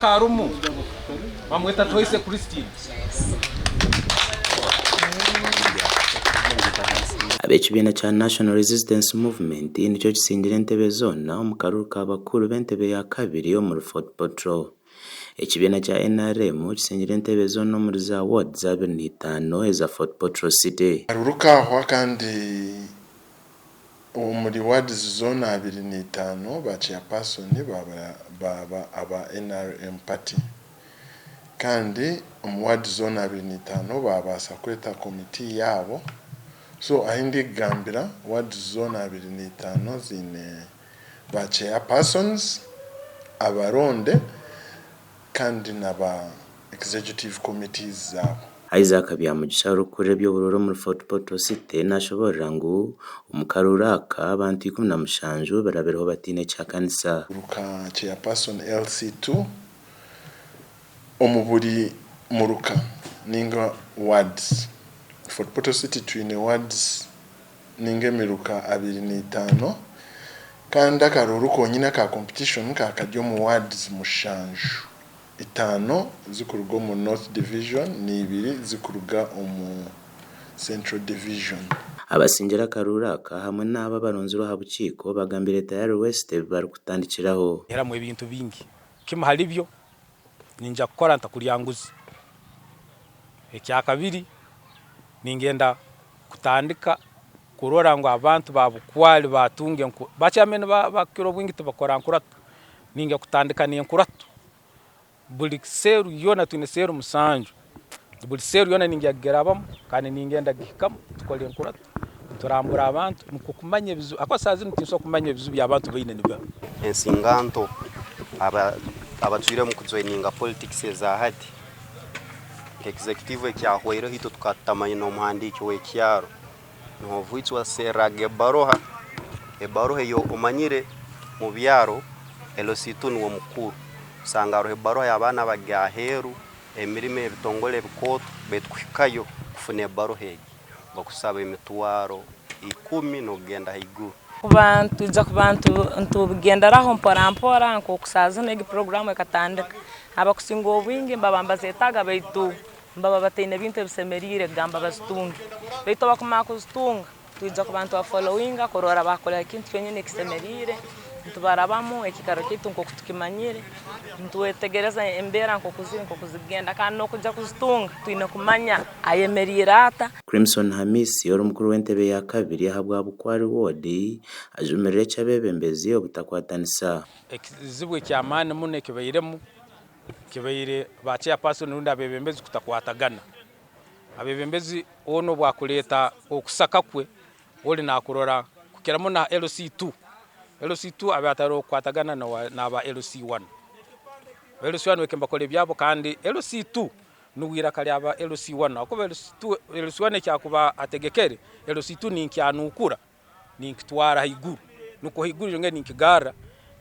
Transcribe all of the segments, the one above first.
Harimu bamweta Toise Christine. Ab'ekibiina kya National Resistance Movement nikyo kisingire entebe zoona omu karuuru ka bakuru b'entebe ya kabiri omuri Fort Portal. Ekibiina kya NRM kisingire entebe zoona omuri za wards 25 eza Fort Portal City. Akaruuru kaahwa kandi Omuri wards zoona 25 ba chairperson baaba aba nrm party kandi omu ward zoona 25 babaasa kweta committee yaabo so ahi ndikugambira wards zoona 25 ziine ba chairpersons abaronde kandi na ba executive committees zaabo. Isaac Byamugisha orikukurira eby'oburuuru omuri Fort Portal City nashoboorora ngu omu karuuru aka abantu 17 barabireho bataine kihakanisa. Muruka Chairperson LC2 omu buri muruka ninga wards. Fort Portal City twine wards ninga emiruka 25 kandi akaruuru konyine aka competition ka kari omu wards mushanju. Itaano zikuruga omu North Division na ibiri zikuruga omu Central Division. Abasingire akaruuru aka hamwe n'abo abaronzirwe aha bukiiko bagambire Tayari West ebi barikutandikiraho. Heramu ebintu bingi. Kimwe ahari byo, niinyija kukora ntakurya nguzi. Ekyakabiri, ningenda kutandika kurora ngu abantu ba Bukwali baatunga enku, ba chairman bakukira obwingi tibakora nkurato, ninga kutandika n'enkurato. Buri seeru yoona twine seeru musanju, buri seeru yoona ningya kugirabamu kandi ningenda kugihikamu tukore enkurato, turambure abantu nikwo kumanya ebizibu ahakuba saaha zinu tinsobola kumanya ebizibu ebi abantu baine nibiha. Ensinganto abatwire omu kujoininga politics eza hati, nka executive ekyahweireho itwe tukaba tutamanyine omuhandiiki w'ekyaro, Noova itwe waserraga ebbaruha, ebbaruha ei omanyire mu byaro LC2 nuwe mukuru. Osanga haroho ebbaruha y'abaana bari aheeru, emirimo ebitongole ebikooto baitu kuhikayo kufuna ebbaruha egi bakusaba emitwaro ikumi n'okugenda haiguru. Kuba nitwija kuba nitubigenderaho mpora mpora nk'oku saaha zinu egi puroguraamu ekatandika. Abakusinga obwingi nibaba nibazetaaga baitu Nibaba bataine bintu ebisemeriire kugamba bazitunge. Baitu obu bakumara kuzitunga, twija kuba nitubafolowinga kurora bakora ekintu kyonyini ekisemeriire, nitubarabamu ekiikaro kyaitu nk'oku tukimanyire, nitwetegereza embeera nk'oku ziri nk'oku zikugenda kandi n'okwija kuzitunga twine kumanya ayemeriire ata. Crimson Hamisi ori mukuru w'entebe ya kabiri ahabwa Bukwari Ward ajumirire eky'abeebembezi obutakwatanisa. Ekizibu eky'amaani muno ekibairemu Kibaire ba chairperson rundi abebembezi kutakwatagana. Abebembezi onu obu akureeta okusaka kwe ori nakurora kukira muno aha LC2. LC2 abe atari kukwatagana naba LC1. LC1 bake nibakora ebyabo kandi LC2 niwe iraka rya ba LC1 ahakuba LC1 eki akuba ategekere LC2 ninkyanukura. Ninkitwara haiguru, nukwo haiguru nyongera ninkigarra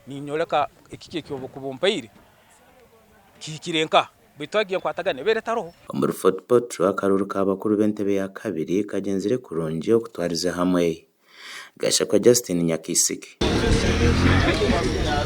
ninyoreka ekiki eki obukuba ompaire kihikire nkaha, baitu hati enkwatagana ebaire etaroho. Omuri Fort Portal, akaruuru ka bakuru b'entebe ya kabiri kagyenzire kurungi okutwariza hamwe. Gashakwa Justine Nyakaisiki.